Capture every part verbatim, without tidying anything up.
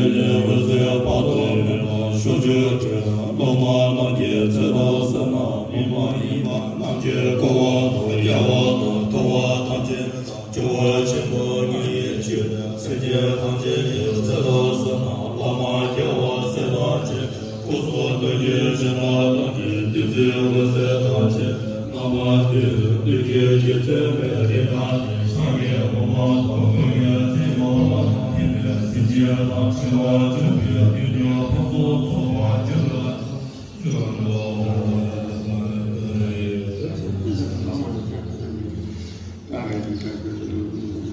འོད་ཟེར་དཔག་ཏུ་མེད་པ་ཕྱོགས་བཅུར་སྤྲོས། སློབ་མ་རྣམས་ཀྱི་ཚེ་ཐར་གསལ་སྣང་། མི་མ་ཡིན་པ་རྣམས་ཀྱི་འཁོར་བ་དང་། རྒྱལ་བ་དང་ཐུབ་པ་ཐམས་ཅད་དང་། སྤྲུལ་པ་ཆེན་པོ་ལྔ་ཡི་ཕྱིར། སེམས་ཅན་ཐམས་ཅད་ཀྱི་ཚེ་ཐར་གསལ་སྣང་། བླ་མ་རྒྱལ་བ་སྲས་དང་བཅས། སྐུ་གསུང་ཐུགས་ཀྱི་བྱིན་རླབས་ཐམས་ཅད། བདུད་རྩིའི་འོད་ཟེར་ཐམས་ཅད། རྣམ་པ་ཐོས་ཀྱི་རྒྱུད་ཀྱི་ཚེ་འཕེལ་རིགས་དང་ནི། ཕྱག་གི་འོ་མ་དང་ཀུན་གྱི་རྩི་འོ་མ་དང་། ཐིམ་པས་སེམས་ཅན་དང་འཕྲད་པར་འགྱུར་བའི་དུས་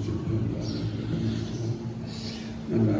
སུ་ཕུན་སུམ་ཚོགས་པར་འགྱུར་ལ།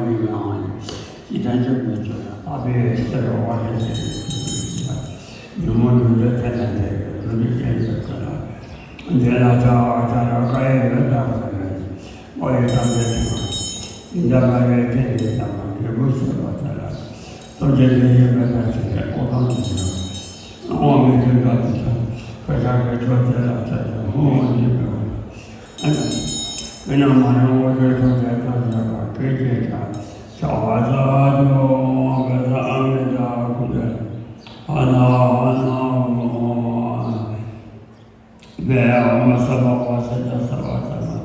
ཡིན་ནའང་ཡིན། ཅི་ལྟར་འཇུག་པའི་ཚུལ་ལ་བརྟག་པའི་ཕྱིར་དབང་ལས་སྐྱེས་པའི་ཚུལ་གྱིས་ཤེས་པ། ཉོན་མོངས་དྲུག་འདོད་དེ་ལ་འདྲེས་པའི་དྲུག་འདོད་ཅན་གྱི་ཚུལ་ལ། འདི་ལ་ཐལ་བ་ཐལ་བ་ཀ་ཡེ་ཡོད་དམ་ཟེར་བའི་སྨྲ་བའི་གཏམ་དེ་དྲན་པ། ཉི་ཟླ་སྨྲ་བའི་སྤྲིན་གྱི་ཟེར་བ་འབྲས་བུ་ཤེས་པ་ཐལ་ལ། སྟོབས་ཀྱིས་ལས་ཡིན་མེད་པར་བྱེད་པའི་ལྐོག་ཏམ་དེ་དྲན་པ། དབང་མེད་དུ་འགྲོ་དུ་ཆ། ཁ་ཆག་གི་ཕྱོགས་དེ་ལ་ཆ་ཆ་ཧོ་ཧོ་ཡིན་པའི་འོ། ཨ་ནི། མི་རྣམས་མ་རུངས་དབང་སྒྱུར་ཐམས་ཅད་ཐམས་ཅད་པ་སྐད་ཅིག་གྲགས། ཆགས་པ་ཟ་བ་དུ་འོང་བའི་ས་ཨ་མི་ད་ཁུ་དེ། ཨ་ན་ཨ་ན་འོ། བའི་འོ་མ་ས་བ་བ་ས་ད་ས་བ་ས་མ།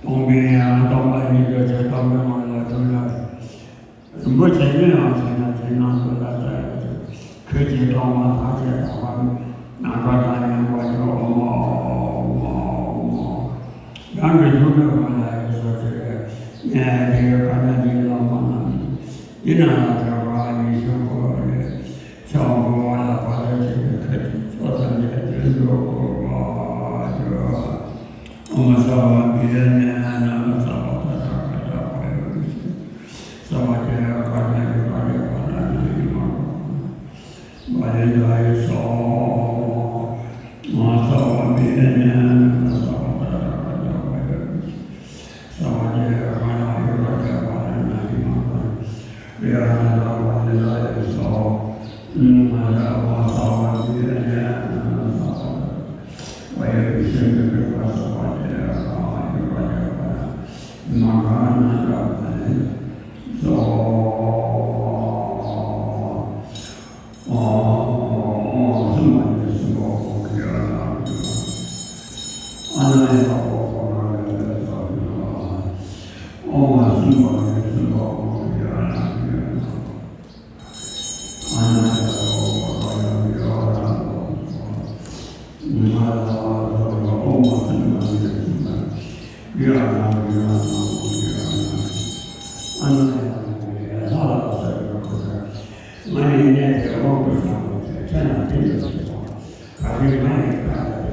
སྟོང་པའི་ཡང་སྟོང་པ་ཉིད་དུ་ཆེ་སྟོང་པའི་ངང་ལ་གྲུབ་ལ། རིན་པོ་ཆེ་ཉོན་ཡང་བྱས་ན་དེ་སྣང་དུ་ལ་ལྟ་ཡང་ཆོག་ཁྱོད་ཀྱིས་སྟོང་པ་ཐམས་ཅད་དག་པ་ནམ་མཁའ་དང་མཉམ་པ་ཉིད་འོ་མ་འོ་མ་འོ་མ། རང་གི་ཐུགས་ཀྱི་ངང་ལ་ཡོད་སོ་ཟེར་བས་ངས་དེ་ཡི་ཁ་ན་འདི་ལ་མ་ན་འདི་ན་ལ་ཐར་པ་ཡེ་ཤེས་སྒོ་ལས་ཆང་བོ་ལ་བ་ལ་ཆེ་བའི་ཁ་ཅིག་ཚོགས་ཐམས་ཅད་དོན་དུ་གོ་བ་ཇོ། ཨོཾ་སརྦ་བི་དྷྱ་ནི་ན་མ་སརྦ་ད་ད་ག་ད་བ་ཡོ་གི་ཤི། སརྦ་དེ་ཡ་ག་ད་ཡོ་ག་དེ་བ་ན་ན་ཡི་མ་ག་བ་ན་ལེ་ད་ཡི་སོ། ཨོཾ་སརྦ་བི་དྷྱ་ནི་ན་མ་སརྦ་ད་ད་ག་ད་བ་ཡོ་གི་ཤི། སརྦ་དེ་ཡ་ག་ད་ཡོ་ག་དེ་བ་ན་ན་ཡི་མ་ག་བ་ན་ལེ་ད་ཡི་སོ། ཨོཾ་སརྦ་བི་དྷྱ་ནི་ན་མ་སརྦ་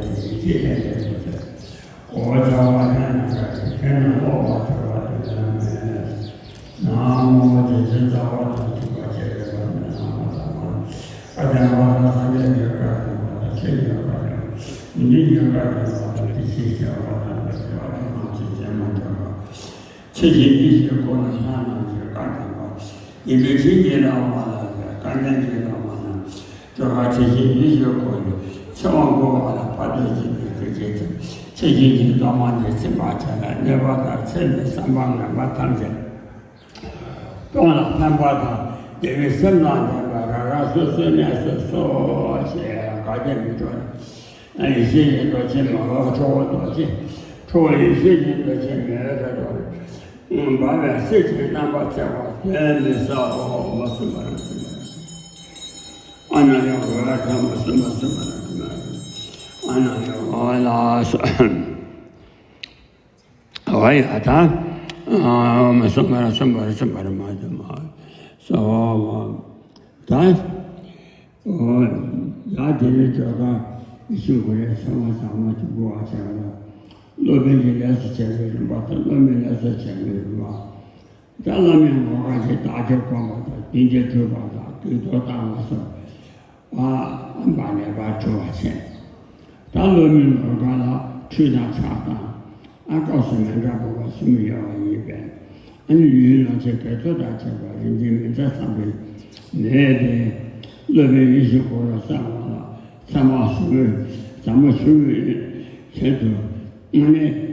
ད། གོ་བ་བྱ་བ་ལྷན་ནེ་འགའ་ཞིག་ཁྱེད་རྣམས་ཀློག་པར་བྱ་བ་དེ་ལ་མེད། ན་མོ། རྗེ་བཙུན་རྩ་བ་དང་མཐུན་པར་བྱེད་པའི་བར་ནས་ལྷག་པ་དང་། བཀའ་དྲིན་པ་དང་སངས་རྒྱས་ཀྱི་བཀའ་དྲིན་པ་དང་ཆོས་ཀྱི་བཀའ་དྲིན་པ། མི་མཐུན་གྱི་བཀའ་དྲིན་པ་དང་དེ་བཞིན་གཤེགས་པ་དང་བདག་གི་བཀའ་དྲིན་ཐམས་ཅད་ཀྱང་མ་འདྲ་བ། ཆོས་ཀྱི་ཡེ་ཤེས་སྒོ་ནས་ལྷ་རྣམས་ཀྱི་བཀའ་དྲིན་པ། ཡེ་ཤེས་ཀྱི་ལམ་མ་ལ་ཡ་བཀའ་དྲིན་གྱི་ལམ་མ་ལ། སྤྲོས་པ་ཆེ་ཞིང་ཡིད་བཞིན་སྒོ་ནས་ཆེ་བ་སྒོ་བ་ལ་ཕར་ཕྱིན་བྱེད་པའི་སྐད་ཅིག་དང་ཆེ་ཞིང་གི་གདམས་ངག་འདི་ཚིམ་པར་བྱས་ལ་གནོད་པ་དང་ཚེ་ནས་བསམ་པ་ངན་པ་ཐམས་ཅད་སྟོངས་ལ་ཕན་པ་དང་བདེ་བའི་སེམས་དང་ལྡན་པ་རང་རང་སོ་སོའི་གནས་སུ་སོ་ཞེས་དགའ་བདེ་མི་འཕྲོག་ཡེ་ཤེས་ཀྱི་རྡོ་རྗེ་མ་ལོག་ཆོས་ཀྱི་རྡོ་རྗེ་ཁྲོ་བོ་ཡེ་ཤེས་ཀྱི་རྡོ་རྗེ་མེ་འོད་ཀྱི་རྡོ་རྗེ། འབར་བའི་གསེར་གྱི་རྣམ་པར་འཚེར་བ་དོན་མི་ཟ་འོ་མ་གསུངས་པར་གསུངས་པར། ཨ་ན་ཡ་འོ་ལ་ཐ་མ་གསུངས་པར་གསུངས་པར་གསུངས་པར། ཨ་ན་ཡ་འོ་ལ་སོ། འོ་ཡ་ཐ། མ་གསུངས་པར་གསུངས་པར་གསུངས་པར་མ་གསུངས་པར་སོ། ད། ཡ་དེ་ནས་ཇོ་ཁང་ཤུག་གུ་རེ་ཚང་མ་ཚང་མ་ཅིག་དགོས་པ་བྱས་ལ། སློབ་དཔོན་གྱི་ལས་སུ་བྱས་པའི་རིམ་པ་དང་སློབ་མའི་ལས་སུ་བྱས་པའི་རིམ་པ། ད་བླ་མའི་ངོ་ག་ཞིག་བདག་ཅག་སྒོམ་པ་དང་བདུན་གྱིས་སྒྲུབ་པ་དང་དུས་ཐོག་བཏང་བ་སོགས་པ་ཨམ་པ་ནས་པ་གྲུབ་པ་བྱས། ད་སློབ་མའི་ངོ་ག་ལ་ཁྲུས་དང་ཕྱག་དང་ཨ་སྐབས་སུ་མཎྜལ་འབུལ་བ་གསུམ་ཡོད་པ་ཡིན་པས། ཨ་ནི་ལུས་ལོངས་སྤྱོད་དགེ་ཚོགས་དང་བཅས་པ་རིག་འཛིན་མི་འཚམ་བསམ་པའི་མེད་དེ། སློབ་དཔོན་ཡིད་བཞིན་འཁོར་ལོ་གསང་བ་ལ་ཚད་མ་ཞུ་བའི་ཟབ་མོ་ཞུ་བའི་ཆེད་དུ་དངོས་གནས།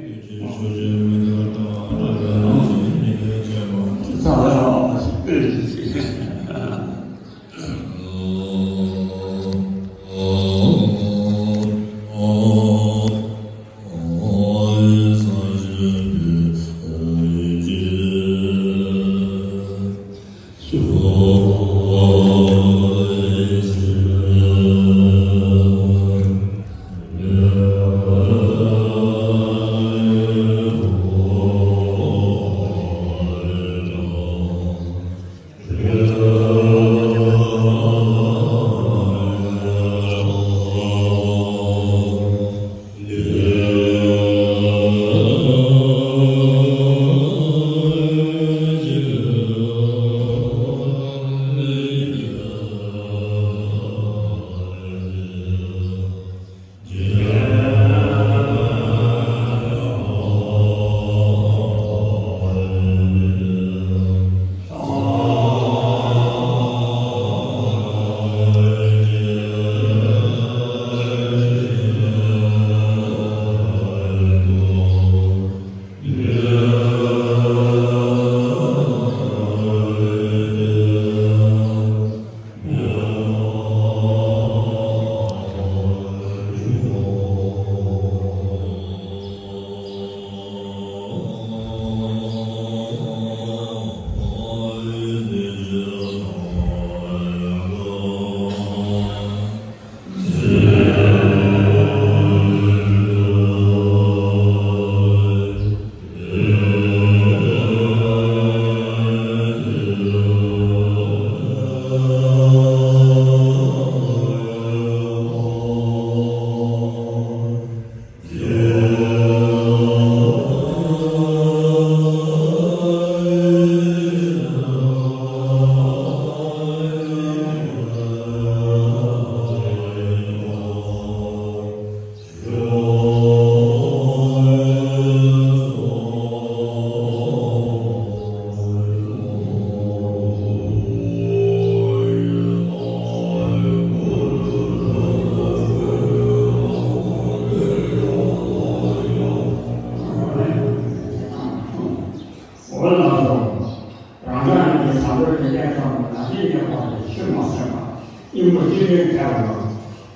རང་ཅག་རྣམས་ཀྱི་བྱང་ཆུབ་ཀྱི་གནས་ཐོབ་པར་ལམ་འདི་ཉེ་བར་དུ་ཆུད་མ་ཟོས་པར་སྙིང་པོ་ཅི་ནས་བྲལ་བ་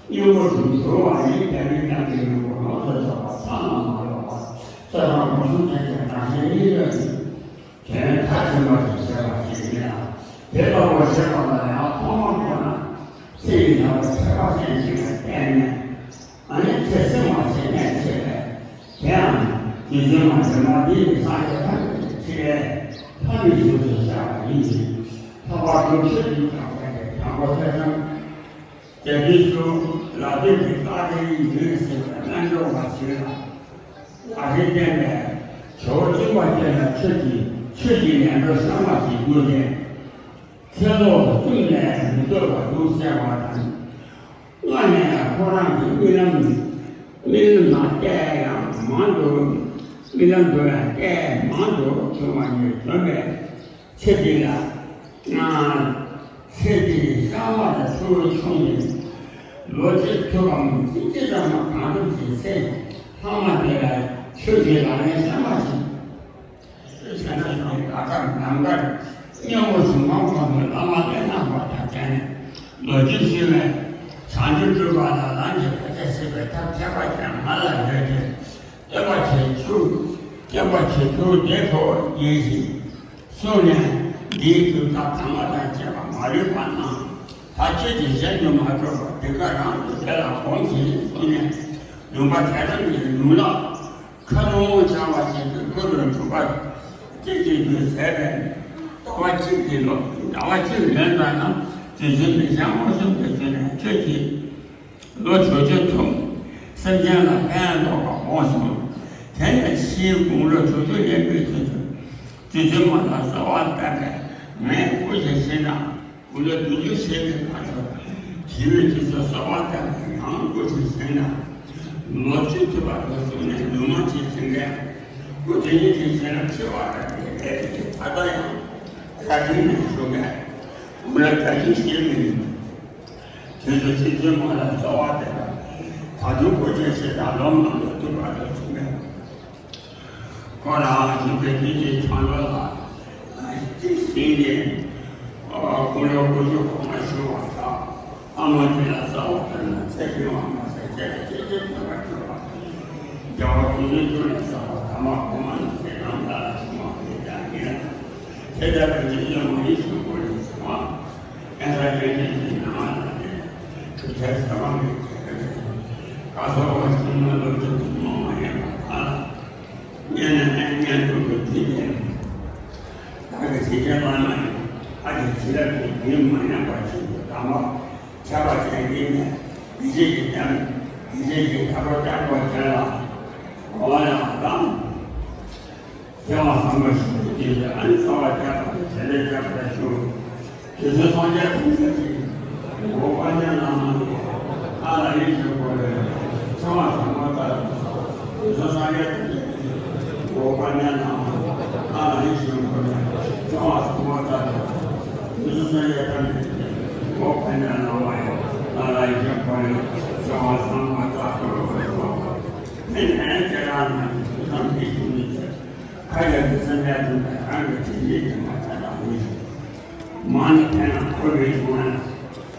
ཡིན། སྙིང་པོ་དུ་གྱུར་བ་ཡིན། དེ་ནི་ནམ་གྱི་ཡོན་པོ་ལོངས་སུ་སྤྱོད་པ་ཚད་ལ་མ་ལོག་པར་ཚེ་དང་སྒོམ་གསུམ་ལྡན་གྱི་རང་གཞན་གཉིས་ཀྱི་དོན་མཐར་ཕྱིན་པ་ཞིག་བྱེད་པ་ཞིག་ཡིན་ལ། དེ་ལྟ་བུ་བྱེད་པ་ལ་ཡང་ཐོག་མར་དཔེར་ན་ཚེ་ཡི་ལྷ་པ་ཐེག་པ་ཅན་ཞིག་ལ་བརྟེན་ནས། ཨ་ནི་ཚེ་བསྲིང་བ་ཞེས་གནས་བྱེད་པས། དེའང་རྗེ་བཙུན་མ་སྒྲོལ་མ་འདི་ནི་སངས་རྒྱས་ཐམས་ཅད་ཀྱི་ཕྲིན་ལས་ལྷ་མིའི་གཟུགས་སུ་བྱས་པ་ཡིན་ཞིང་། ལྷག་པར་དུ་ཆོས་ཀྱི་གྲགས་པ་དེ་དྲང་པོ་ཐོས་བསམ་དེ་དུས་སུ་ལ་དོན་གྱི་རྟགས་དེ་ཡིན་ཟེར་བའི་རྣལ་འབྱོར་པ་ཞིག་ལ་ལག་ལེན་བསྟན་པས། ཇོ་བོ་བཅོམ་པ་ཁྱོད་ལ་ཆོས་ཀྱི་ཆོས་ཀྱི་ལས་འཕྲོ་གསར་མ་ཞིག་བསྐུར་ཏེ། ཚེ་ལོ་གསུམ་ལས་མི་ལྡོག་པར་འདུག་ཟེར་བ་དང་། སྔར་ནས་ཁོ་རང་གི་རྨི་ལམ་རྨི་ལམ་ན་ལྟས་ཡང་མང་དུ་རྨི་ལམ་དུ་ཡང་ལྟས་མང་དུ་བྱུང་བ་ནས་བྱོན་པའི་ཚེ་འདི་ལ། ཚེ་འདི་ནི་གསར་མ་དང་ཚུར་བྱུང་ནས་ལོ་གཅིག་ཐུབ་པའམ་གཅིག་ཙམ་མ་གང་ཐུབ་ཀྱི་ཚེ་ལྷག་མ་དེ་ལ་ཆོས་ཀྱི་ལག་ལེན་གསར་མ་ཞིག་ཆོས་བྱེད་ན་བྱུང་བའི་དགའ་ཐག་ནམ་མཁར་སྙན་པོ་གཞུང་མང་ཁོང་དུ་བླ་མ་སླེ་ནག་པ་དང་བཅས་ནས་ལོ་རྒྱུས་ཞུས་པས། བྱང་ཆུབ་སྤྲུལ་པ་ལ་ལམ་གྱི་བར་ཆད་སེལ་བའི་ཐབས་ཁྱད་པར་ཅན་མ་ལ་ཡོད་དེ། སྟོན་པ་ཁྱེད་ཚུར་སྟོན་པ་ཁྱེད་ཚུར་བདེ་ཐོག་ཡིན་ཞིང་གསུངས་ནས། འདིའི་དུས་རྟགས་དང་པོ་དང་བཅས་པ་མ་ལུས་པ་རྣམས་ད་ཁྱེད་ཀྱིས་གཞན་དུ་མ་གྲུབ་པར་དེ་ཀ་རང་དུ་དེ་ལ་གོམས་ཤིག་གསུངས་ནས། ལུང་པ་དེ་རང་གི་ལུང་ལ། ཁ་རླུང་འཆང་བ་ཞིག་གི་ཁུར་དུ་འཇུག་པ་གཅིག་གིས་བརྒྱུད་མཛད་པས། ཟླ་བ་གཅིག་གི་ལོ་ཟླ་བ་གཅིག་ལོན་ཙམ་ན་དུས་རྒྱུན་མི་འཆང་མངོན་སུམ་དུ་བྱོན་ནས་ཆོས་ཀྱི་ལོ་དྲུག་ཅུ་ཐུབ། སེམས་ཅན་ལ་ཕན་འདོགས་པ་སྒོམ་གསུངས། དེ་ནས་ཕྱིའི་དགུང་ལོ་དྲུག་ཅུ་ལོན་པའི་དུས་སུ་དུས་རྒྱུན་མ་ལ་གསོལ་བ་བཏབ་པས། ངས་སྐུ་ཞིག་ཤེས་ན། དགུང་ལོ་བདུན་ཅུ་ཞེ་གཉིས་ཁ་ཐུག་ཞི་བའི་དུས་སུ་གསོལ་བ་བཏབ་ནས་ཡང་སྐུ་ཞིག་ཞིག་ན། ལོ་བཅུ་ཐུབ་པ་དུ་གསུངས་ནས་ནུ་མ་ཅིག་ཞིག་ནས་སྐུ་དེ་ཉིད་ཀྱི་ཞལ་ལ་འཁྲི་བ་ར་དེ་ལས་ཀྱི་ད་ལྟ་ཡང་བཀའ་དྲིན་ནས་ཞུ་གས། དགུང་ལོ་བརྒྱད་ཅུ་ཞེ་གཉིས་དུས་སུ་ཞི་བའི་མ་ལ་གསོལ་བ་བཏབ་པ། ད་དུང་སྐུ་ཞིག་ཞིག་དང་ལོ་མང་དུ་ཐུབ་པ་དུ་གསུངས་ནས། ཁོ་རང་གཞུང་གི་དུས་ཀྱི་འཆང་ལོ་ལ་གཅིག་ཟིན་ཏེ། དགུང་ལོ་དགུ་བཅུ་གོང་མ་བཞུགས་པ་དང་། ཨ་མ་དེ་ལ་གསོལ་བ་བཏབ་ན་ཚེ་རིང་བ་མ་ཟད་ཆེ་བའི་སྐྱེས་ཆེན་ཐོབ་པར་འགྱུར་བ། རྒྱལ་བ་ཀུན་གྱི་ཐུགས་ལ་གསོལ་བ་ཐ་མ་གོང་མ་རྣམས་ཀྱི་རྣམ་ཐར་ལ་བྱུང་བ་དེ་ཀྱང་ཡིན་ལ། དེ་ལྟར་རིན་ཆེན་གཞུང་མ་ཡིན་ཞུ་དགོས་ནས་བྱུང་བ། ཨེ་ས་ཡོན་ཏན་གྱི་ནང་ལ་ནི། གྲུབ་ཆེན་ས་མ་མེད་ཀྱི་རེ་བས། བཀའ་སོགས་པ་གསུང་ན་ལོ་རྒྱུས་དུ་མ་མ་ཡིན་པ་དག་ལ། སྙན་ནས་སྙན་སྙན་དུ་དུ་དུས་ལས། བདག་གི་ཚིག་ཅན་བླ་མ་ཡིན། ཨ་ཅེ་ཚེ་རབས་ཀྱི་རྒྱུན་མ་ཉམས་པ་ཞིག་ཏུ་དམ་པ་ཁྱད་པར་ཅན་ཡིན་ནས། དེ་བཞིན་གྱི་ཉམས། དེ་བཞིན་གྱི་ཐབས་རོ་ལྟ་བུ་དེ་ལ། འོ་ཡང་དང་། སྐྱེ་བ་བཟང་པོ་ཞིག་ཏུ་སྐྱེས་ཏེ་ཨ་ནི་གསོལ་བ་བཏབ་པ་དང་བྱས་ལས་བརྒྱ་པར་ཞུ། དེ་ཚེ་སངས་རྒྱས་ཐམས་ཅད་ཀྱི་གོ་འཕང་ཉམས་ལ་མ་ལུས་ཨ་ལ་ཡིད་བཞིན་འཁོར་བའི་ཚེ་དབང་བཟང་པོ་ལྟར། དེ་ཚེ་སངས་རྒྱས་ཐམས་ཅད་ཀྱི་གོ་འཕང་ཉམས་ལ་མ་ལུས་ཨ་ལ་ཡིད་བཞིན་འཁོར་བའི་ཚེ་དབང་བཟང་པོ་ལྟར། དེ་ཚེ་སངས་རྒྱས་ཐམས་ཅད་ཀྱི་གོ་འཕང་ཉམས་ལ་མ་ལུས་ཨ་ལ་ཡིད་བཞིན་འཁོར་བའི་ཚེ་དབང་བཟང་པོ་ལྟར། དེ་ནས་ཁྱེད་རང་རྣམས་ཀྱི་ཐུགས་དམ་གྱི་ཞུ་ནི་ཆེ། ཁ་ཡ་གི་སེམས་ལས་དོན་དང་རང་གི་དྲིན་ལས་ཀྱི་མ་ཆ་དང་མི་ཞུ། མ་ནི་ཕན་ན་འཁོར་བའི་ཡོང་བ་ན།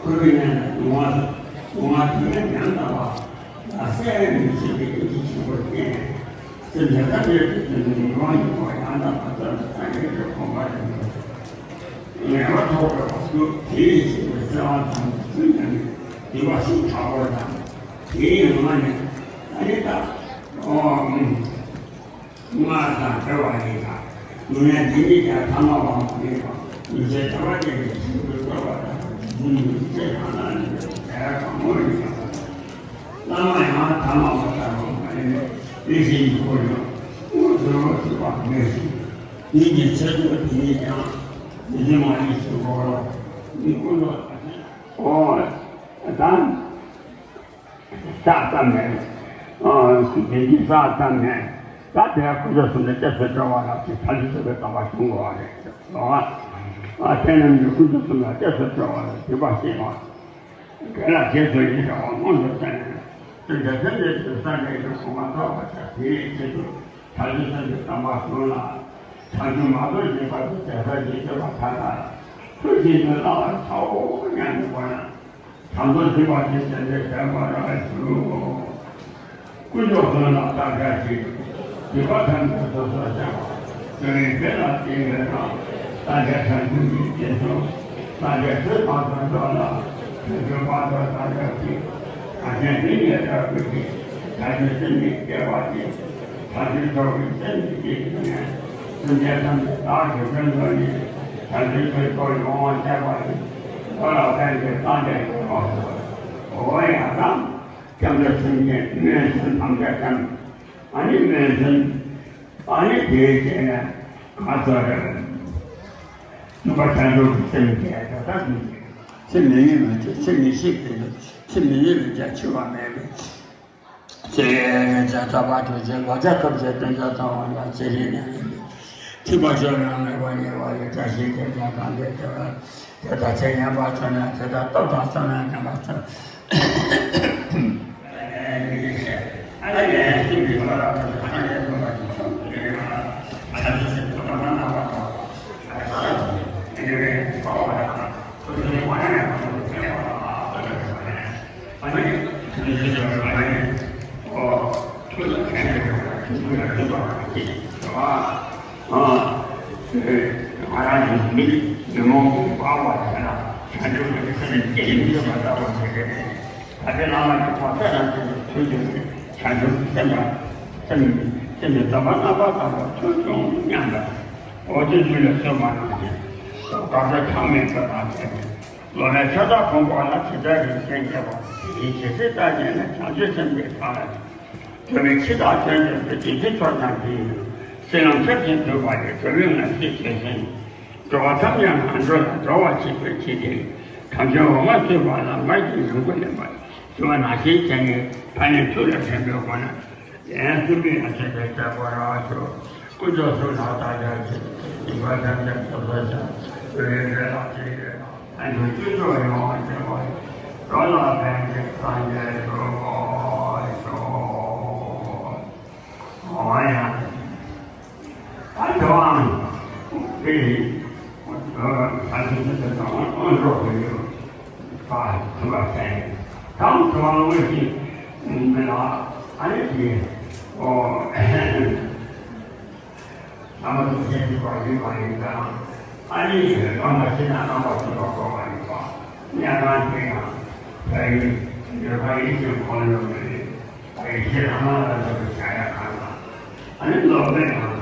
འཁོར་བའི་ནང་ན་ཡོང་བ་ཡོང་བ་དུས་ལ་ཉམས་དང་བ། ལ་སེམས་མི་ཤེས་པའི་ཡིད་ཀྱི་ཆེན་པོ་བསྟན། སེམས་ལས་ཐ་དད་དུ་དོན་ནི་ཡོང་བ་ཡོང་བ་ཡང་དག་པ་ཙམ་དུ་ཐ་དད་དུ་གོམས་པ་རེ་མི་ཐུབ། ངལ་བ་ཐོག་པའི་བར་དུ་དེ་ཡི་ཤེས་པའི་སེམས་དབང་དང་ཚུལ་ཉམས་ནས་བདེ་བ་ཤུགས་དྲག་པོ་དང་། དེའི་ངང་ནས་ཨ་ནི་ད་ཨོ། སྔར་དང་བྲལ་བ་ཡིན་ལ། ཉེ་བའི་འདི་ཉིད་ཀྱང་ཐ་མལ་པ་མ་ཡིན་པ། ཉེ་ཆར་བྱ་བ་ཅན་གྱི་ཤིན་ཏུ་གསལ་བ་དང་། ཉིད་ནི་ཡེ་ཤེས་ཡང་དག་ཉིད་ཀྱི་གང་ཡང་གང་སྔོན་ཡིན་པ། བླ་མ་ཡང་ཐ་མལ་པ་ལྟ་བུ་མ་ཡིན་པའི་ཡེ་ཤེས་ཀྱི་སྐུ་ཡང་དངོས་སུ་ཐུབ་པ་མེད་ཅིང་། ཉིད་ཀྱི་ཚེ་སྒྲུབ་དེ་ཉིད་ཀྱང་ཉིད་ཀྱི་མ་ཡིན་ཞིང་གོ་རོ། ཉིད་ཀུན་ཏུ་ཨོ་དང་། ས་ཙམ་མེད། ཨ་དེ་འདི་ས་ཙམ་མེད། ད་དེ་ཀུན་རྫོབ་གསུམ་ལ་གཏད་སོ་སྤྲོ་བ་རབ་ཅིང་ཐལ་འགྱུར་ཟད་པའི་དམ་པ་བྱུང་དགོས་པ་རེད། ཨ་དེ་རྣམས་ཀྱི་ཀུན་རྫོབ་གསུམ་ལ་གཏད་སོ་སྤྲོ་བ་རབ་སྡིག་པ་སེལ་བ། དགེ་ལ་དགེ་ཚུལ་ཉིད་བྱ་བ་མངོན་དུ་བསྟན་ནས། དེ་འདྲ་དེ་འདྲའི་དུས་ས་འདྲའི་གོ་མ་ཐོབ་པ་ཆ་དེའི་ཆེད་དུ་ཐལ་འགྱུར་ཟད་པའི་དམ་པ་བྱུང་ལ། བྱང་ཆུབ་མ་རྟོགས་བཞིན་པ་དེ་བྱེད་ས་ཞིག་ཡོད་པ་མཐའ་དག་ཐུགས་རྗེ་ཆེན་པོས་བླ་མ་ཚ་བོ་མཉམ་དུ་དགོངས་ན། བྱང་ཆུབ་སེམས་དཔའ་ཆེ་ཆེན་པོས་བྱེད་པར་ཞུ། དཀོན་མཆོག་གསུམ་ལ་བདག་སྐྱབས་མཆི། སྡིག་པ་ཐམས་ཅད་སོ་སོར་བཤགས། དགེ་བའི་བཤེས་ལ་བརྟེན་པའི་བླ། བདག་ཅག་བྱང་ཆུབ་ཀྱི་རྗེས་སུ། བདག་ཅག་ཚེ་བར་དུ་འགྲོ་ལ། བྱང་ཆུབ་བར་དུ་བདག་སྐྱབས་མཆི། བདག་གཞན་ཕན་ཡོན་ལ་བཀོད་ཅིང་། བྱང་ཆུབ་སེམས་ནི་བསྐྱེད་པར་བགྱི། བྱང་ཆུབ་མཆོག་གི་སེམས་ནི་བསྐྱེད་པའི་ངང་། སེམས་ཅན་ཐམས་ཅད་བདག་གིས་ཀུན་རྫོགས་ནས། བྱང་ཆུབ་ཀྱི་འཁོར་ཡོངས་བསྐོར་བྱེད་པ་ཡི། འགྲོ་ལ་ཕན་ཕྱིར་སངས་རྒྱས་ཀྱི་གོ་འོ་ཡ་དང་། སྐྱབས་འགྲོ་སེམས་བསྐྱེད་སྨོན་སེམས་ཐམས་ཅད་ཀྱང་། ཨ་ནི་སྨོན་སེམས། ཨ་ནི་དེའི་རྗེས་ནས་ང་ཚོར་སྟོན་པ་བྱང་ཆུབ་ཀྱི་སེམས་བསྐྱེད་ད་ལྟ་འདི་སེམས་མི་ཡུལ་མི་བྱེད་སེམས་མི་ཤེས་པའི་སེམས་མི་ཡུལ་མི་བྱ་འཆི་བ་མེད་པའི་ཚེ་རིང་ཚེ་ཐོབ་པ་དྲུག་ཅུའི་ལོ་ཆ་ཐོབ་ཅེས་སྟོན་ཆ་ཚང་བ་ལ་ཚེ་རིང་ནས་ཡིན་པའི་ཐེག་པ་ཆོས་རང་མེད་པ་ཉེ་བ་ཡི་བཀྲ་ཤིས་དེ་ལྟར་གང་དེ་དེ་བ། དེ་དག་ཚེ་ཉམས་པ་ཚོ་ན་དེ་དག་སྟོབས་དང་བསོད་ནམས་ཉམས་པ་ཚོ། ང་རང་གི་མི་མི་མང་པོ་སྤར་བ་བྱས་ན་བྱང་ཆུབ་ཀྱི་སེམས་སྐྱེ་མི་ཐུབ་པ་ལྟ་བུ་ཞིག་རེད། ད་ལྟའི་བླ་མ་གི་ཐོག་ཚད་རང་གི་ཐུགས་རྒྱུད་བྱང་ཆུབ་ཀྱི་སེམས་དང་སེམས་སེམས་ཀྱི་དམ་པ་རྣམ་པར་དག་པ་ཐུགས་བྱུང་སྙམ་པའི་འོ་དེ་ཚུལ་ལ་བརྩོན་པ་གནང་ཞིང་དགག་བྱ་ཆགས་མེད་པ་དང་བཅས་ཏེ་སློབ་མའི་ཆོས་བདག་ཕུང་པོ་ལ་ཇི་ལྟར་རིན་ཆེན་བརྒྱབ་པ་དེ་བཞིན་ཇི་སྲིད་ལྟར་བརྒྱབ་ན་བྱང་ཆུབ་སེམས་ཀྱི་ཐག་ལ། གྲོལ་བའི་ཕྱིར་བདག་ཁྱོད་འདོད་པའི་བདེ་ཆེན་མཆོག་ཀྱང་དེ་ཡིན། སྲིད་ལམ་ཆར་བཞིན་འདུག་པ་ལས་གྲོལ་བའི་ངང་ཚུལ་བྱས་ཤིང་། འགྲོ་བ་ཐམས་ཅད་ངན་འགྲོ་ལ་སྒྲོལ་བར་བྱེད་པའི་ཕྱིར་ཏེ། དམ་ཆོས་འོ་མ་བཙོས་པ་ལ་མར་གྱི་ཡོན་ཀུན་ལེན་པ་ཞུ་བ་ནང་བཞིན་བྱས་ནས་ཕ་ནས་ཐུགས་ལ་དྲན་པའི་སྒོ་ནས་ལན་གསུམ་པའི་ཡང་ཆེད་དུ་བྱ་དགོས་ར་ཞུ། དཀོན་མཆོག་གསུམ་ལ་བདག་སྐྱབས་མཆི། སྡིག་པ་ཐམས་ཅད་སོ་སོར་བཤགས། དགེ་བའི་བཤེས་ལ་བརྟེན་པའི་བླ། ཨ་ནུ་སྤྱི་ཚོགས་ཡོངས་བསྐྱོད་པ་ཡི། འགྲོ་ལ་ཕན་ཕྱིར་སངས་རྒྱས་སུ་གསོལ། འོ་ཡ། ད་དེ་བའང་དེ་ཡི་ད་དེ་དེ་དེ་དང་དབང་འགྲོ་དེ་ཡོད་པ་ཐུབ་པ་བྱས། དང་དེ་བའང་དངོས་གཞི་མི་ལ་ཨ་ནི་དེ་ཨོ། རྣམ་པ་ཐམས་ཅད་འཇིག་པར་འཇིག་པ་ཡིན་ཙང་། ཨ་ནི་རྣམ་པ་ཤེས་ན་རྣམ་པ་ཐོབ་པ་དགོས་པ་ཡིན་པ། གཉའ་གང་དེ་ཡང་ཕ་ཡུལ་འདོད་པ་ཡིད་བཞིན་འཁོར་ལོ་མེད། ཕ་ཡུལ་ཤེས་རང་ལ་འདོད་པའི་བྱ་ཡ་གང་དང་། ཨ་ནི་ལོག་པའི་ནང་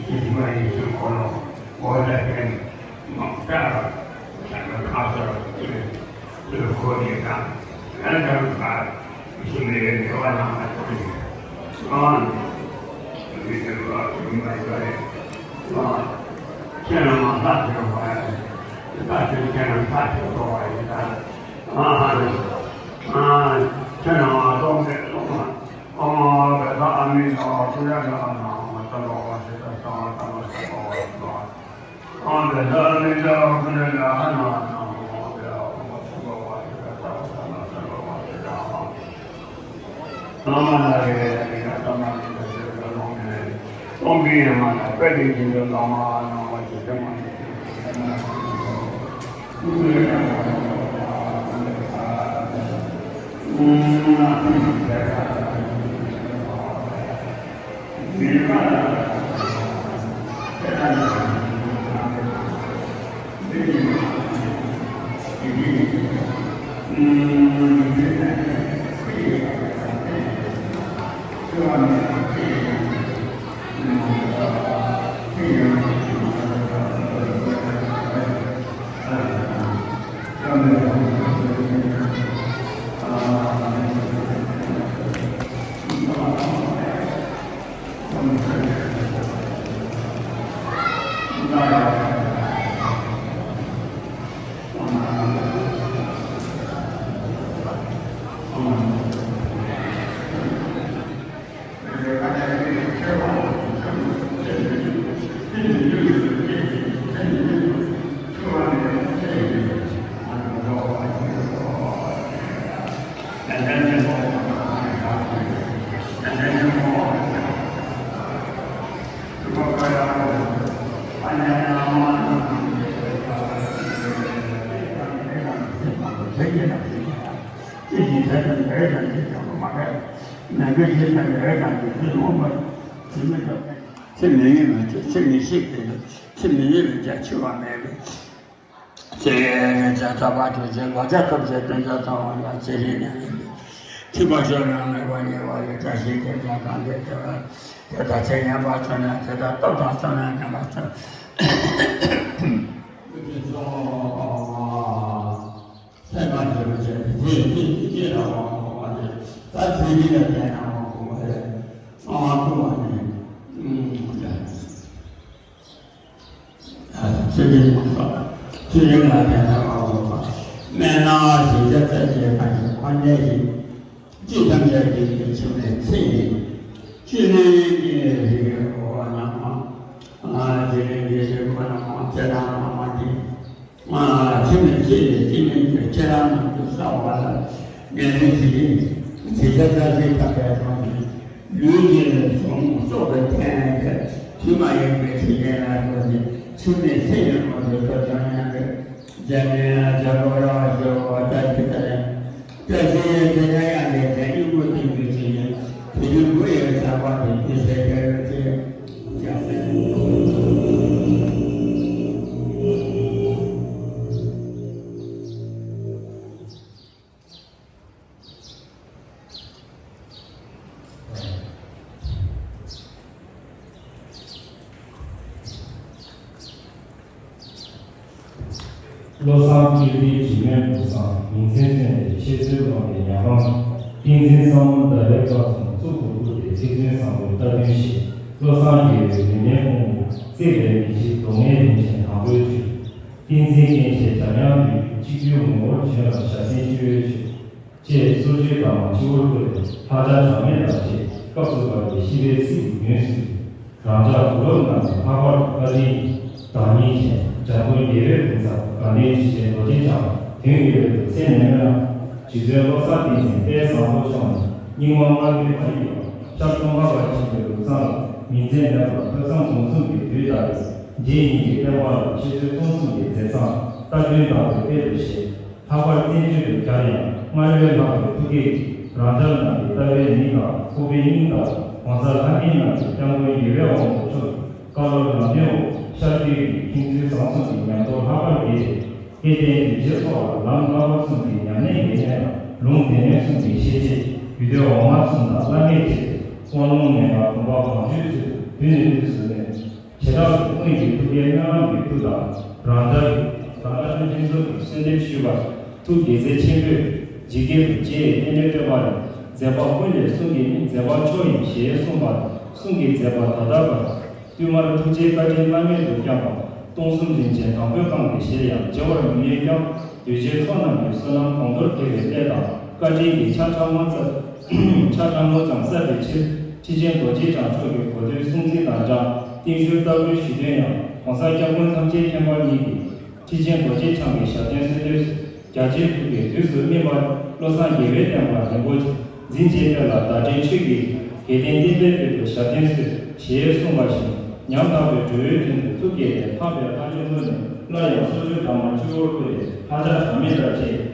ད་མ་ཡིད་བཞིན་འཁོར་ལོ་འོ་ད་ཕན་མ་ད་བྱ་བའི་ཁ་སར་ཅི་ལས། ལུས་ཁོ་ནས་དང་། ཨ་དང་ག་ཞུ་མི་རེ་འགྲོ་བ་ལ་མ་ཐུག་ནས། ཨང་། མི་དེ་ལ་ཐུག་མ་ཡོད་རེད། ཨང་། ཁྱེད་རང་མ་ལྷ་དེ་བ་ཡ། ད་དེ་ཁྱེད་རང་ལྷ་དེ་བ་ཡིན་ད། ཨང་། ཨང་། ཁྱེད་རང་མ་གཏོང་མེད་གཏོང་མ། ཨང་། བེ་ད་ཨ་མི་ད་བ་ཀུ་ར་ད་ན་མ་ད་ལོ་བ་ཞེ་ད་ད་བ་ད་ལོ་ཞེ་ད་བ་ད། ཅི་ཞིག་བྱས་ཀྱང་རེ་དང་ཅི་ཀྱང་མ་རེད། ནམ་རྒྱུན་ཞིག་དང་རེ་དང་ཅི་ཞིག་མངོན་པར་ཞིག་མི་ཐུབ། ཚེ་མི་ཡིན་མི་ཚེ་ཚེ་མི་ཤེས་ཀྱི་ཚེ་མི་ཡིན་མི་ཚེ་འཆི་བ་མེད་པའི་ཚེ་རེ་ཚེ་ཐར་པ་ཐུགས་རྗེ་གོ་ཆ་ཐུབ་ཚེ་སྟོན་ཆ་ཚང་བ་ལ་ཚེ་རིང་ནས་ཡིན་པའི་ཐིག་པ་ཤོར་ཡང་ལེགས་པ་ཉེས་པ་ཡི་བཀྲ་ཤིས་དེ་དག་གང་དེ་དེ་བ་དེ་དག་ཚེ་ཉམས་པ་ཚོ་ན་དེ་དག་སྟོབས་དང་ཚོ་ན་ཉམས་པ་ཚོ། སེམས་པ་འདྲེན་པ་བྱས་ཏེ་དེ་ཡི་དེ་ཡི་ལ་དབང་བསྐུར་བ་དེ་ད་ཚེ་འདི་ལ་བརྟེན་ནས་དབང་བསྐུར་བ་རེད། དབང་བསྐུར་བ་ནི། ཚེ་འདིའི་དབང་ཐོབ། ཚེ་རིང་ལ་བརྟེན་ནས་དབང་བསྐུར་བ། སྨན་སྣ་ཞེས་བྱ་ཚེ་ཆེ་ཁ་ཆེ་ཁོ་ནའི་ཡིན། སྤྱིར་ཐམས་ཅད་ཀྱི་འཆི་མེད་ཚེ་ཡིན། སྤྱིར་ནི་ཉིད་ལས་རིགས་འོ་ན་མ། སྤྱིར་ནི་ཉིད་ལས་འོ་ན་མ་ཚེ་རང་ན་མ་དེ། ཨ། འཆི་མེད་ཚེ་ཡི་སྤྱི་མིང་གི་ཁྱེད་རང་རྣམས་ཀྱི་གསང་བ་ལ་ངན་ལེན་བྱེད་ཅིང་། དེ་ལྟར་བཀྲ་ཤིས་ཐབས་པའི་དོན་གྱིས་ལུས་ཀྱི་གཟུངས་སོགས་ཀྱི་རྟེན་གྱི་དུས་མ་ཡིན་པའི་འཆི་རྐྱེན་ལ་བཀོད་ཅིང་འཆི་མེད་ཚེ་ཡི་ངོ་བོས་ཐོབ་ཀྱང་སྙམ་པའི་འཛམ་གླིང་རྒྱལ་པོ་ར་བ་ཞེས་པ་ལྟར་གྱི་ལྟར། བཀྲ་ཤིས་དེ་ལྟར་ཡང་ལས་དེ་སྙིང་པོ་བསྟན་པའི་ཕྱིར་ཡིན། དེ་ཡི་མགོ་ཡི་ཟམ་པ་དེ་ཀུན་གསལ་རྒྱལ་བའི་ཚེ། བློ་བཟང་སྐྱིད་ལྡན་དྲི་མེད་གུར་སང་ཉིན་མཚན་བསྟན་ཏེ་འཆད་རྩོད་སློང་བའི་ཉམས་རང་། ཏིང་འཛིན་བསམ་བློ་ཟླ་བའི་སྐར་ཚོམས་གཙུག་ཏུ་བཀུར་ཏེ་ཐེག་ཆེན་བཟང་པོའི་རྟ་བདུན་བཞེས། བློ་བཟང་རྒྱལ་བའི་རིག་གནས་ཕུང་པོ་བརྩེགས་པའི་མི་ཕྱེད་རྡོག་བརྙན་རིན་ཆེན་དང་པོའི་ཁྲོད། ཏིང་འཛིན་རྒྱན་ཆའི་འཇམ་དབྱངས་ལུས་གཅིག་བསྡུས་ངོ་བོར་བྱོན་ལ་ཞབས་བརྟན་སྤྱི་བོའི་མཆོད། ཅེས་གསོལ་མཆོད་གཏང་མ་སྤྱི་བོར་བཀོད་དེ་ལྷ་བྱ་གྲངས་མེད་དང་བཅས་སྐབས་སུ་བབས་པའི་ཤིས་པའི་ཚིག་ཡོངས་སུ་གྱེར། རང་ཅག་གུ་རུ་རྣམས་ཀྱི་ལྷག་པར་དུ་བཀའ་དྲིན་ཡིས་བདག་ཉིད་ཅན་འཇམ་མགོན་རྒྱལ་བའི་ཕུན་ཚོགས་དགའ་ལྡན་རྗེ་ཅན་རྡོ་རྗེ་འཆང་དོན་ཡོད་པའི་ཚེ་ནས་སྨོན་ལམ། རྗེ་བཙུན་བློ་བཟང་བསྟན་འཛིན་དཔལ་བཟང་པོ་མཆོག་ནས་རྙིང་མ་ལྔ་པའི་མ་ཡིག་པ་ཤར་ཙོང་ཁ་པར་ཕྱིན་པའི་ལུགས་བཟང་ལ་མིང་མཚན་མེད་པར་ཐོས་བསམ་སྒོམ་གསུམ་གྱི་དུས་དག་པའི་རྗེ་ཉིད་ཀྱི་བསྟན་པ་ལ་འཆད་རྩོད་རྩོམ་གསུམ་གྱི་མཛད་བཟང་རྟ་བདུན་དག་པའི་དཔལ་དུ་བཞེས། ལྷག་པར་བཙན་བྱོལ་དུ་གྱར་ཡང་སྔར་ལས་ལྷག་པའི་ཐུགས་བསྐྱེད་ཀྱིས་རང་ཅག་རྣམས་ཀྱི་ལྟ་བའི་མིག་དང་ཕུག་པའི་སྙིང་དང་ངོ་མཚར་ལྷ་རྒྱན་རྣམས་ཀྱི་སྐྱབས་མགོན་རྒྱལ་བའི་དབང་པོ་མཆོག་གི་བཀའ་སློབ་ལམ་སྟོན་འོག་ཤར་བསྟོད་ཀྱི་མཁྱེན་ཚུལ་བཟང་གསུམ་གྱི་ཉམས་རྟོགས་ལྷག་པར་རྒྱས་ཏེ། སྐལ་ལྡན་གདུལ་བྱའི་ཚོགས་ལ་ལམ་བསླབ་པ་གསུམ་གྱི་ཉམས་ལེན་འགལ་མེད་དང་ལུང་བདེན་མེད་གསུམ་གྱི་ཤེས་བྱེད་རྒྱུད་སྡེ་འོག་མ་གསུམ་དང་བླ་མེད་ཁྲིད་དེ་དབང་ལུང་མན་ངག་བུམ་པ་བང་མཛོད་ཚུལ་དུ་དུས་ནས་དུས་སུ་གནས། བྱེ་བྲག་ཏུ་ཀུན་གྱི་ཐུགས་བསྐྱེད་སྨོན་ལམ་གྱི་མཐུ་དང་རང་ལྟར་རང་ལྟར་ཕན་ཚུན་ཚོགས་ཀྱི་གསོལ་འདེབས་ཞུས་པར་ཐུགས་དགྱེས་མཛད་ཆེན་པོས་ཇི་སྐད་དུ་རྗེ་ཡི་རྟེན་འབྲེལ་བསྟོད་པ་ལས། མཛད་པ་ཀུན་ལས་གསུང་གི་ནི་མཛད་པ་མཆོག་ཡིན་ཞེས་གསུངས་པ་གསུང་གི་མཛད་པ་ད་ལྟ་བར་བསྟུད་མར་ཐུགས་རྗེའི་བཀའ་དྲིན་བླ་མེད་དུ་བསྐྱངས་པ་སྟོང་གསུམ་རིན་ཆེན་དང་པོའི་སྒང་གི་གཞིར་ཡང་བརྗེ་བར་མི་ནུས་ཀྱང་གདུལ་བྱའི་ཚོགས་རྣམས་ཀྱི་བསོད་ནམས་གོང་མཐོར་འཕེལ་བའི་སླད་དང་བཀའ་དྲིན་གྱི་ཆ་ཕྲ་མོ་ཙམ་ཆ་ཕྲ་མོ་ཙམ་བསལ་བའི་ཕྱིར། ཁྲི་ཆེན་རྡོ་རྗེ་འཆང་མཆོག་གི་གོ་སྟོན་སྲུང་བརྩི་དང་སྦྲགས་བརྟན་བཞུགས་བསྟར་འབུལ་ཞུས་དོན་ཡང་༸གོང་ས་༸སྐྱབས་མགོན་ཐམས་ཅད་མཁྱེན་པ་ཉིད་ཀྱིས་ཁྲི་ཆེན་རྡོ་རྗེ་འཆང་གི་ཞབས་བརྟན་གསོལ་འདེབས་སུ་རྒྱ་ཆེའི་ཐུགས་ཀྱི་དུས་སུ་སྨིན་པ་བློ་བཟང་རྒྱལ་བའི་བསྟན་པ་རིན་པོ་ཆེ་འཛིན་བྱེད་དཔལ་ལ་བརྡ་དྲན་ཆོས་ཀྱི་དགེ་ལྡན་བསྟན་པའི་དཔལ་དུ་ཞབས་བརྟན་གསོལ་ཞེས་གསུངས་པ་བཞིན་ཉམ་ཐག་པའི་འགྲོ་བའི་དོན་དུ་ཐུགས་བསྐྱེད་ལས་ལྷག་པའི་ལྷ་ཆོས་མཛོད་ནས་སླར་ཡང་གསོལ་མཆོད་གཏང་མ་སྤྱི་བོར་བཀོད་དེ་ལྷ་ཕྱག་གྲངས་མེད་དང་བཅས།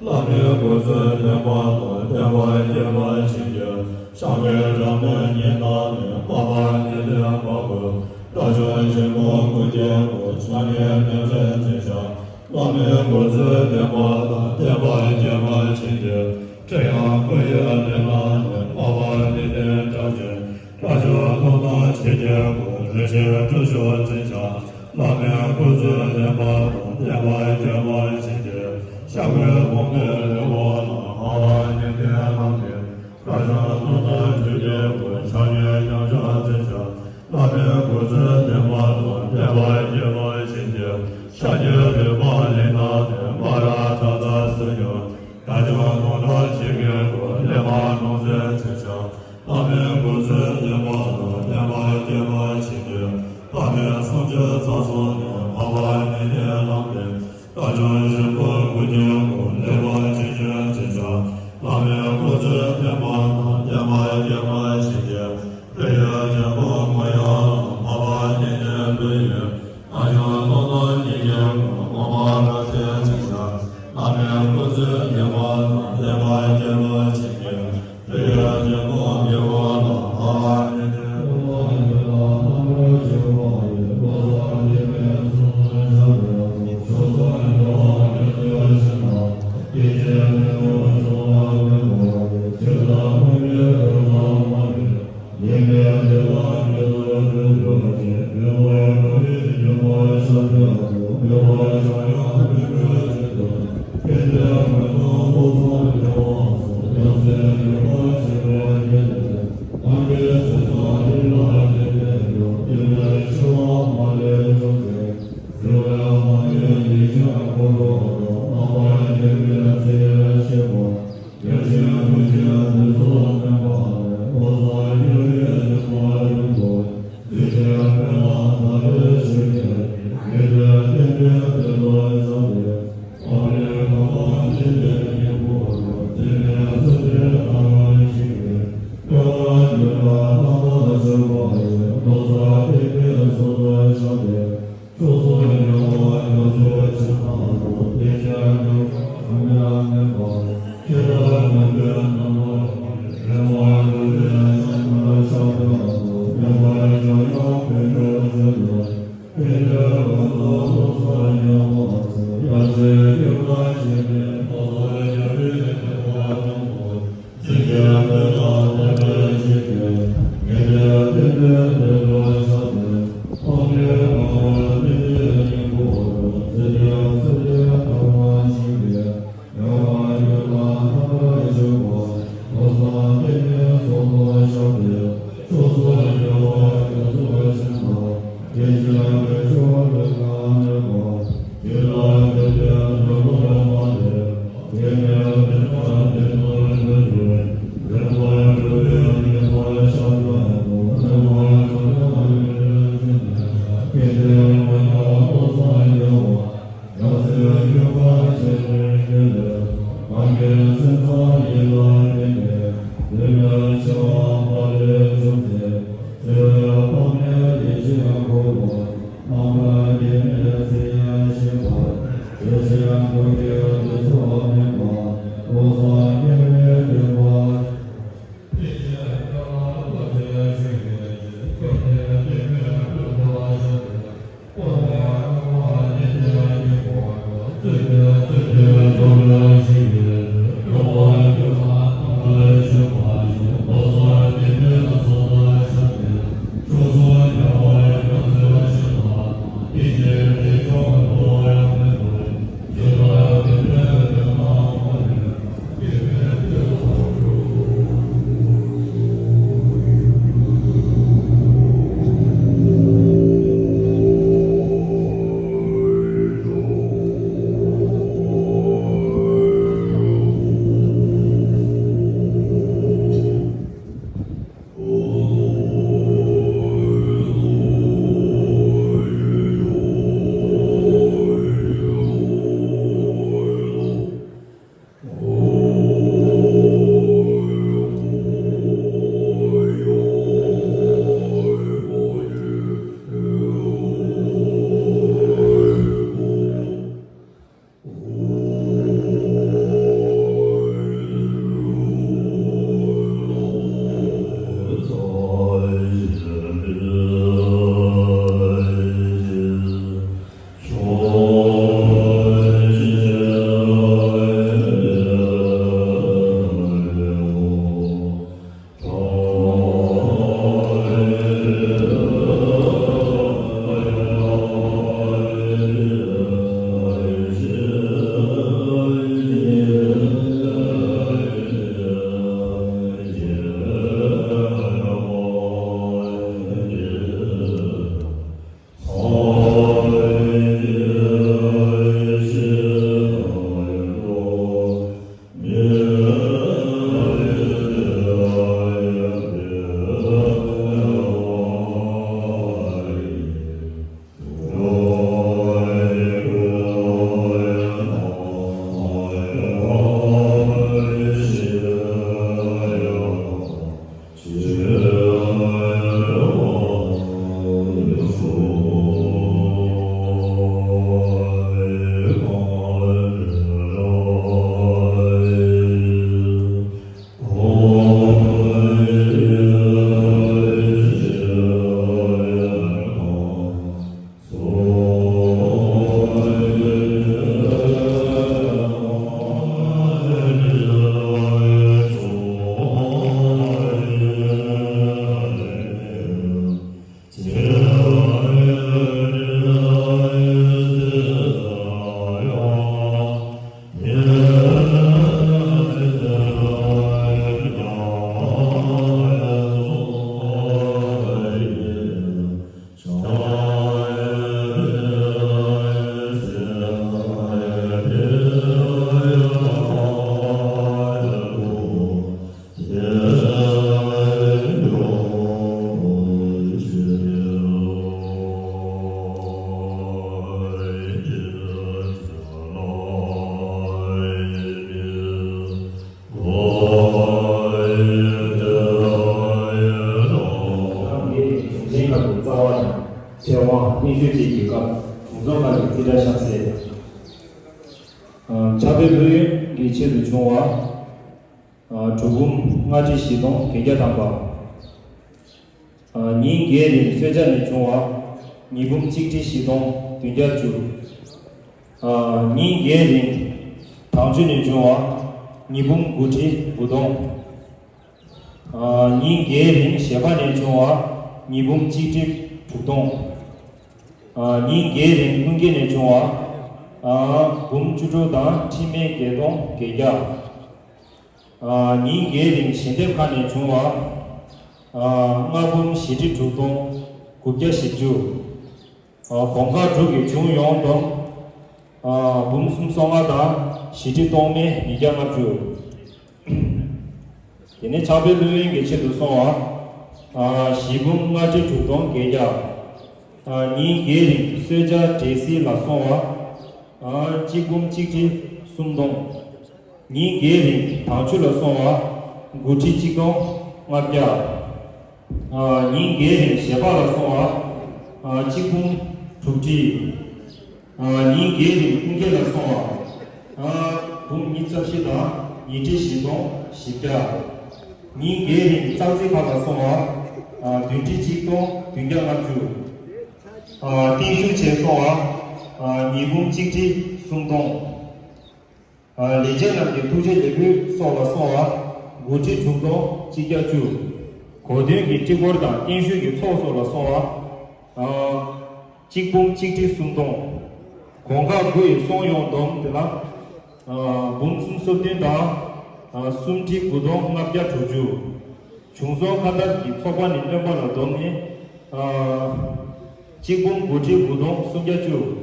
བླ་མའི་སྐུ་ཚེ་བརྟན་པ་དང་བརྟན་པ་རྒྱས་པར་བྱིན་གྱིས་བཤགས་པའི་སྒྲ་སྙན་ཉིད་དང་ནི། མ་པ་ནི་ལས་འཕགས་པའི་དགྲ་བཅོམ་ཆེན་པོ་སྐུ་རྒྱལ་པོ། ཕྱག་གཉིས་སྟོན་པའི་མཚན་ཕྱག་བླ་མའི་སྐུ་ཚེ་བརྟན་པ་དང་བརྟན་པ་རྒྱས་པར་བྱིན་གྱིས། ཕྲེང་ཡང་སྐུ་ཡི་ལས་ལ་ནི། མ་པ་ནི་ལས་དགྲ་བཅོམ། དགྲ་བཅོམ་ཐོབ་ཐང་ཆེ་རྒྱལ་པོ། ལས་ཅན་སྒྲུབ་མཆོག་མཚན་ཕྱག་བླ་མའི་སྐུ་ཚེ་བརྟན་པ་དང་བརྟན་པ་རྒྱས་པར་བྱིན་གྱིས། བཤགས་པའི་དཔུང་པའི་ལུས་པོ་ལ། ཨ་ཝ་ནི་ལས་ལམ་པའི་དགྲ་བཅོམ་ཐོབ་ཐང་ཆེ་རྒྱལ་པོ། ཕྱག་གཉིས་མཉམ་བཞག་མཚན་ཕྱག་བླ་མའི་སྐུ་ཚེ་བརྟན་པ་དང་བརྟན་པ་རྒྱས་པར་བྱིན་གྱིས། ཤཱཀྱའི་བུས་པ་ལེགས་བསྣམས་ནས། མ་ར་བྲག་རྩ་སུ་འགྱུར། དགྲ་བཅོམ་ཐོབ་ཐང་ཆེ་རྒྱལ་པོ། ལེགས་པར་བསྣམས་མཚན་ཕྱག་བླ་མའི་སྐུ་ཚེ་བརྟན་པ་དང་བརྟན་པ་རྒྱས་པར་བྱིན་གྱིས། བླ་མའི་གསུང་ཆོས་ཚར་སོང་ནས། མ་པ་ནི་ལས་ལམ་པའི་དགྲ་བཅོམ་ཆེན་པོ་སྐུ་རྒྱལ་པོ། ལེགས་པར་བྱིན་གྱིས་བརྩེ་བྱ། བླ་མའི་སྐུ་ཚེ་བརྟན་པ་དང་བརྟན་པ་རྒྱས་པར་བྱིན་གྱིས། བོད་ཡུལ་ཆེན་པོ་མོན་ཡུལ་ལ། མ་པ་ནི་ལས་བོད་ཡུལ། ཨ་ཞང་ཐོབ་ཐང་ཆེ་རྒྱལ་པོ། གོང་མ་རབ་གསལ་མཚན་ཕྱག་བླ་མའི་སྐུ་ཚེ་བརྟན་པ་དང་བརྟན་པ་རྒྱས་པར་བྱིན་གྱིས། བོད་ཡུལ་ཆེན་པོ་མི་བོ་ལ། ཨ་ཝ་ནི་ལས་ཐོབ་ཐང་ཡུལ་ལ། རྣམ་པར་བྱོན་པ་ཡི། བློ་བཟང་བསྟན་པའི་གསུང་ཕྱག་རྒྱ་མཚོ། མཆོག་གསུམ་རྒྱལ་བ་མྱུར་མཐའི་ཞིང་ལ། སྐྱེ་འཆི་མི་རྟག་འབྱུང་བ་མེད་པ་ཡི། ཇི་ལྟར་མངོན་པར་བརྗོད་པ་མ་ལུས། ཡེ་མེད་བདེ་བླག་ཉིད་དུ་གྲུབ་གྱུར་ཅིག། མི་ལོ་ཀུན་གྱི་སྙོམས་པར་ཞབས་ཀྱི་སྒོ། མི་ལོ་ཕྱྭ་གཡང་ཕུལ་གྱུར་ཅིག་ཏུ། ཕན་བདེ་མངོན་མཐོ་བློ་བཟང་རྒྱལ་བ་སོགས། ཡབ་སྲས་ཡོངས་ལ་ཆེ་བའི་དགེ་ལེགས། སངས་རྒྱས་སྲས་བཟང་ཡིད་ལ་བརྟན་པའི་མགོན། སྐྱེ་བའི་འཆི་བ་མ་ལུས་ཅུང་ཟད། བརྩེ་བའི་བླ་མའི་ཡིད་བཞིན་འཁོར་ལོ་སྒྲོག། རྣམ་པར་རྒྱལ་བའི་ཚེ་ཡི་བཞེད་པ། རྒྱ་ཆེན་ཀུན་གྱི་དུས་སུ་སྨོན་པ་ལས། བློ་བཟང་རྒྱལ་བའི་སྙིང་པོ་ཡོངས་སུ། བརྩེ་ཆེན་དཔལ་ལ་དགའ་བའི་ཞབས་ཀྱིས། ཉེ་དུའི་བསྟན་པའི་དོན་དུ་བྱོན་ཏེ། ཨ་མའི་ཁ་ལ་འདི་ལྟའི་སྙིང་པོ་ཡོད། བརྩེ་བའི་སྲིད་པའི་ལྟ་བ་ཞིག་གིས། དཔལ་ལ་འགྱུར་བ་རྣམ་དག་བྱོན་པ་ཡི། བློ་བཟང་བསྟན་པའི་གསུང་དུ་བྱོན་ཏེ། ཕྱོགས་སུ་རྒྱལ་བ་རྒྱ་མཚོ་ཆེན་པོ་དང་། བསྟན་བཅོས་རྒྱལ་བ་འགྲོ་བ་མི་ལ་གནས་པ། ཁྱེད་དང་མཉམ་པའི་རྣམ་པར་རིག་པ། རེ་བ་འགྲུབ་པའི་ཞབས་ཀྱི་ཕྱག་རྒྱ་མཚོ། མཉམ་པར་བཞག་ཡང་ཕན་གྱུར་ཅིག་ལ། ཕན་བདེའི་དབང་དུ་བློ་བཟང་རྒྱལ་བ་སོགས། ཡབ་སྲས་ཡུམ་དང་བཅས་པའི་བློ་བཟང་རྒྱལ་བའི་བསྟན་པ་རྣམས་པོ། བརྩེ་ཆེན་དཔལ་ལ་དགའ་བའི་ཞབས་ཀྱིས། ཉེ་དུའི་བསྟན་པའི་དོན་དུ་བྱོན་ཏེ། ཨ་མའི་ཁ་ལ་འདི་ལྟའི་སྙིང་པོ་ཡོད། བརྩེ་བའི་སྲིད་པའི་ལྟ་བ་ཞིག་གིས། རྒྱལ་བ་འགྱུར་བ་རྣམ་དག་བྱོན་པ་ཡི། བློ་བཟང་བསྟན་པའི་གསུང་དུ་བྱོན་ཏེ། ཕྱོགས་སུ་རྒྱལ་བ་རྒྱ་མཚོ་ཆེན་པོ། བསྟན་བཅོས་བསྟན་བཅོས་ལུས་ངག་མེད་པ། ཇི་ལྟར་བསྟན་པའི་དོན་ལུགས་མ་ལུས། ཡེ་མེད་བདེ་བླག་ཉིད་དུ་གྲུབ་གྱུར་ཅིག། ལེགས་པར་གྲུབ་པའི་སྙིང་པོ་ཞབས་ཀྱི་སྒོ། ལེགས་པར་གྲུབ་པའི་ཡུལ་ཅན་དུ་བྱ། ཕན་བདེའི་དབང་དུ་བློ་བཟང་རྒྱལ་བ། ཡབ་སྲས་ཡུམ་དང་བཅས་པའི་དགེ་ལེགས་སོགས། སངས་རྒྱས་སྲས་བཟང་ཡིད་ལ་བརྟན་པའི། འདོད་པའི་འཆི་བ་མ་ལུས་ཅུང་ཟད། བརྩེ་བའི་བླ་མའི་ཡིད་བཞིན་འཁོར་ལོ། རྣམ་པར་རྒྱལ་བའི་ཚེ་ཡི་བཞེད་པ། རྒྱ་ཆེན་ཀུན་གྱི་དུས་སུ་སྨོན་པ། བློ་བཟང་རྒྱལ་བའི་བསྟན་པ། ཕྱག་དཔེ་ལྷོད་ཡངས་ཀྱི་ཆེད་དུ་བྱུང་བ། གྲུལ་བུམ་ལྔ་ཁྲི་བཞི་སྟོང་བརྒྱད་བརྒྱ་ཐམ་པ། ཉིན་བརྒྱད་རིང་གསོལ་ཇ་ནས་བྱུང་བ། ཉི་འབུམ་གཅིག་ཁྲི་བཞི་སྟོང་བདུན་བརྒྱ་བཅུ། ཉིན་བརྒྱད་རིང་དྭངས་ཆུ་ནས་བྱུང་བ། ཉི་འབུམ་དགུ་ཁྲི་དགུ་སྟོང་། ཉིན་བརྒྱད་རིང་བཞེས་པ་ནས་བྱུང་བ། ཉི་འབུམ་གཅིག་ཁྲི་དྲུག་སྟོང་། ཉིན་བརྒྱད་རིང་ཀུན་དགའ་ནས་བྱུང་བ། འབུམ་བཅུ་དྲུག་དང་ཁྲི་མེད་བརྒྱད་སྟོང་བརྒྱད་བརྒྱ། ཉིན་བརྒྱད་རིང་ཞལ་འདེབས་ཁང་ནས་བྱུང་བ། ལྔ་འབུམ་བཞི་ཁྲི་དྲུག་སྟོང་དགུ་བརྒྱ་བཞི་བཅུ། གོང་ཁ་དྲུག་གི་འབྱུང་ཡོང་བསྡོམས། འབུམ་སུམ་སོ་ལྔ་དང་བཞི་ཁྲི་སྟོང་མེད་ཉིས་བརྒྱ་ལྔ་བཅུ། དེ་ནས་ཕྱག་དཔེ་ལྷོད་ཡངས་ཀྱི་ཆེད་དུ་སོང་བ། བཞི་འབུམ་ལྔ་ཁྲི་དྲུག་སྟོང་བརྒྱད་བརྒྱ། ཉིན་བརྒྱད་རིང་གསོལ་ཇ་འབྲས་སིལ་ལ་སོང་བ། གཅིག་འབུམ་གཅིག་ཁྲི་སུམ་སྟོང་། ཉིན་བརྒྱད་རིང་དྭངས་ཆུ་ལ་སོང་བ། དགུ་ཁྲི་གཅིག་སྟོང་ལྔ་བརྒྱ། ཉིན་བརྒྱད་རིང་བཞེས་པ་ལ་སོང་བ། གཅིག་འབུམ་དྲུག་ཁྲི། ཉིན་བརྒྱད་རིང་ཀུན་དགའ་ལ་སོང་བ། འབུམ་ཉི་ཤུ་རྩ་བཞི་དང་ཉི་ཁྲི་བཞི་སྟོང་བཞི་བརྒྱ། ཉིན་བརྒྱད་རིང་ཙག་ཙིག་ཕ་ལ་སོང་བ། བདུན་ཁྲི་གཅིག་སྟོང་བདུན་བརྒྱ་ལྔ་བཅུ། བརྟན་བཞུགས་བྱས་སོང་བ། ཉི་འབུམ་གཅིག་ཁྲི་སུམ་སྟོང་། ལས་བྱེད་རྣམས་ཀྱི་ཐུགས་རྗེ་ལེགས་འབུལ་སོགས་ལ་སོང་བ། དགུ་ཁྲི་དྲུག་སྟོང་གཅིག་བརྒྱ་བཅུ། གོ་སྟོན་གྱི་སྤྲི་གོར་དང་བརྟན་བཞུགས་ཀྱི་ཚོགས་སོགས་ལ་སོང་བ། གཅིག་འབུམ་གཅིག་ཁྲི་སུམ་སྟོང་། གོང་ཁ་དགུ་ཡི་སོང་ཡོང་བསྡོམས་དེ་ལ། འབུམ་སུམ་སོ་བདུན་དང་། སུམ་ཁྲི་དགུ་སྟོང་ལྔ་བརྒྱ་དྲུག་ཅུ། བྱུང་སོང་ཁ་བཏབ་ཀྱི་ཚོགས་པ་ནས་བློན་པ་ལ་བསྡོམས་ནས། གཅིག་འབུམ་དགུ་ཁྲི་དགུ་སྟོང་སུམ་བརྒྱ་བཅུ།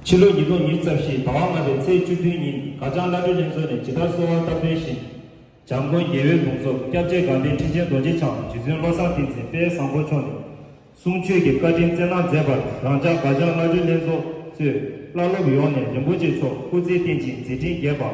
ཕྱི་ལོ་ཉིས་སྟོང་ཉི་ཤུ་རྩ་བཞི་ཟླ་བ་ལྔ་པའི་ཚེས་བཅུ་བདུན་ཉིན་དགའ་ལྕང་བླ་སྤྲུལ་ལྷན་ཚོགས་ནས་ཇི་ལྟར་གསོལ་བ་བཏབ་དོན་བཞིན། འཇམ་མགོན་རྒྱལ་བའི་དགོངས་རྫོགས་སྐྱབས་རྗེ་དགའ་ལྡན་ཁྲི་ཆེན་རྡོ་རྗེ་འཆང་རྗེ་བཙུན་བློ་བཟང་བསྟན་འཛིན་དཔལ་བཟང་པོ་མཆོག་ནས། གསུང་ཆོས་ཀྱི་བཀའ་དྲིན་བསྩལ་གནང་མཛད་པར་རང་ཅག་དགའ་ལྕང་བླ་སྤྲུལ་ལྷན་ཚོགས་གཙོས་བླ་སློབ་ཡོངས་ནས་རིན་པོ་ཆེ་མཆོག་སྐུ་ཚེ་བརྟན་ཅིང་མཛད་འཕྲིན་རྒྱས་པ།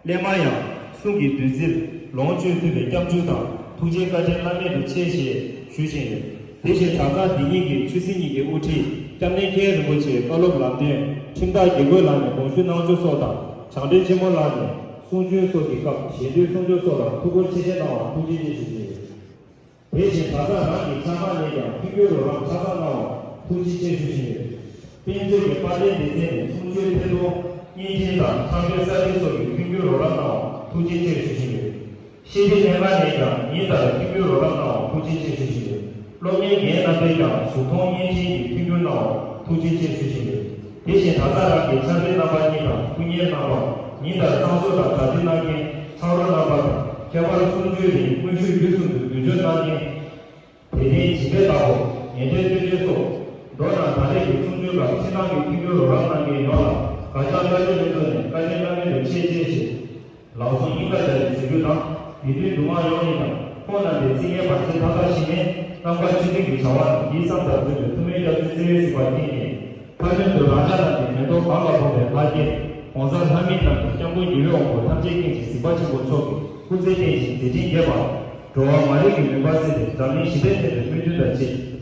སླད་མར་ཡང་གསུང་གི་བདུད་རྩིར་ལོངས་སྤྱོད་ཐུབ་པའི་སྐྱབས་འཇུག་དང་ཐུགས་རྗེའི་བཀའ་དྲིན་བླ་མེད་དུ་ཆེ་ཞེས་ཞུ་བཞིན་ཡོད། དེ་བཞིན་གྲྭ་ཚང་འདི་ཉིད་ཀྱི་ཆོས་སྲིད་གཉིས་ཀྱི་དབུ་ཁྲིད་སྐྱབས་གནས་མཁན་རིན་པོ་ཆེ་བཀའ་སློབ་ལམ་སྟོན་ཁྲིམས་བདག་དགེ་བསྐོས་ལགས་ནས་དགོངས་ཞུ་གནང་ཕྱོགས་སོགས་དང་བྱང་འདྲེན་ཆེན་མོ་ལགས་ནས་གསུང་ཆོས་སོགས་ཀྱི་སྐབས་ཞལ་འདོན་གསུང་ཆོས་སོགས་ལ་ཐུགས་ཁུར་ཆེ་བཞེས་གནང་བར་ཐུགས་རྗེ་ཆེ་ཞུ་རྒྱུ་ཡོད། དེ་བཞིན་གྲྭ་ཚང་རང་གི་ཆ་ཚང་ནས་ཀྱང་མཐུན་འགྱུར་རོགས་རམ་ཆ་ཚང་གནང་བར་ཐུགས་རྗེ་ཆེ་ཞུ་བཞིན་ཡོད། དཔེ་མཛོད་ཀྱི་པར་ལེན་སྡེ་ཚན་ནས་གསུང་ཆོས་ཐད་གཏོང་བརྙན་འཕྲིན་དང་ཕྱག་དཔེ་གསར་བྲིས་སོགས་ཀྱི་མཐུན་འགྱུར་རོགས་རམ་གནང་བར་ཐུགས་རྗེ་ཆེ་ཞུ་བཞིན་ཡོད། ཤེས་རིག་ལྷན་ཁང་ནས་ཀྱང་ཉིན་ལྟར་མཐུན་འགྱུར་རོགས་རམ་གནང་བར་ཐུགས་རྗེ་ཆེ་ཞུ་བཞིན་ཡོད། སློབ་གཉེར་འགན་རྣམ་པས་ཀྱང་གཟུགས་མཐོང་བརྙན་འཕྲིན་གྱི་མཐུན་འགྱུར་གནང་བར་ཐུགས་རྗེ་ཆེ་ཞུ་བཞིན་ཡོད། དེ་བཞིན་གྲྭ་ཚང་རང་གི་ཕྱག་དཔེ་རྣམ་པ་གཉིས་དང་སྐུ་གཉེར་རྣམ་པ། ཉིན་ལྟར་གཙང་བཟོ་དང་གྲ་སྒྲིག་གནང་མཁན་ཚང་རོ་རྣམ་པ་དང་། ཁྱད་པར་གསུང་ཆོས་རིང་དཀོན་མཆོག་རྒྱུད་གསུམ་དུ་འདུས་སྦྱོར་གནང་མཁན། དད་ལྡན་སྦྱིན་པའི་བདག་པོ། ཉན་ཐོས་སྟོན་པའི་སོགས། མདོར་ན་ད་རེས་ཀྱི་གསུང་ཆོས་སྐབས་ཕྱི་ནང་གི་མཐུན་འགྱུར་རོགས་རམ་གནང་མཁན་ཡོངས་ལ་དགའ་ལྕང་བླ་སྤྲུལ་ལྷན་ཚོགས་ནས་བཀའ་དྲིན་བླ་མེད་དུ་ཆེ་ཞེས། ལག་ཟུང་སྙིང་ཁར་བཞག་སྟེ་ཞུ་རྒྱུ་དང་། དགེ་འདུན་འདུས་མང་ཡོངས་ནས་ཀྱང་ཁོང་རྣམ་པའི་ཚིག་ངན་བར་ཆད་མཐའ་དག་ཞི་ནས་རྣམ་དཀར་ཆོས་ལྡན་གྱི་བྱ་བ་རྣམས་ཡིད་བསམ་ལྟར་འགྲུབ་པའི་ཐུགས་སྨོན་སྐྱབས་བཅོལ་བརྩེ་བས་གཟིགས་པར་བསྐྱངས་ནས། མཐའ་དོན་དུ་རང་ཅག་རྣམས་ཀྱི་མེ་ཏོག་གང་ལ་ཕོག་པའི་ལྷ་སྐལ་༸གོང་ས་ལྷ་མིའི་ནང་གི་སྐྱབས་མགོན་རྒྱལ་བའི་དབང་པོ་ཐམས་ཅད་མཁྱེན་ཅིང་གཟིགས་པ་ཆེན་པོ་མཆོག་གི་སྐུ་ཚེ་བརྟན་ཞིང་མཛད་འཕྲིན་རྒྱས་པ། འགྲོ་བ་མ་རིག་གི་མུན་པ་སེལ་ཏེ་འཛམ་གླིང་ཞི་བདེ་ཕན་པའི་སྨོན་འདུན་དང་བཅས།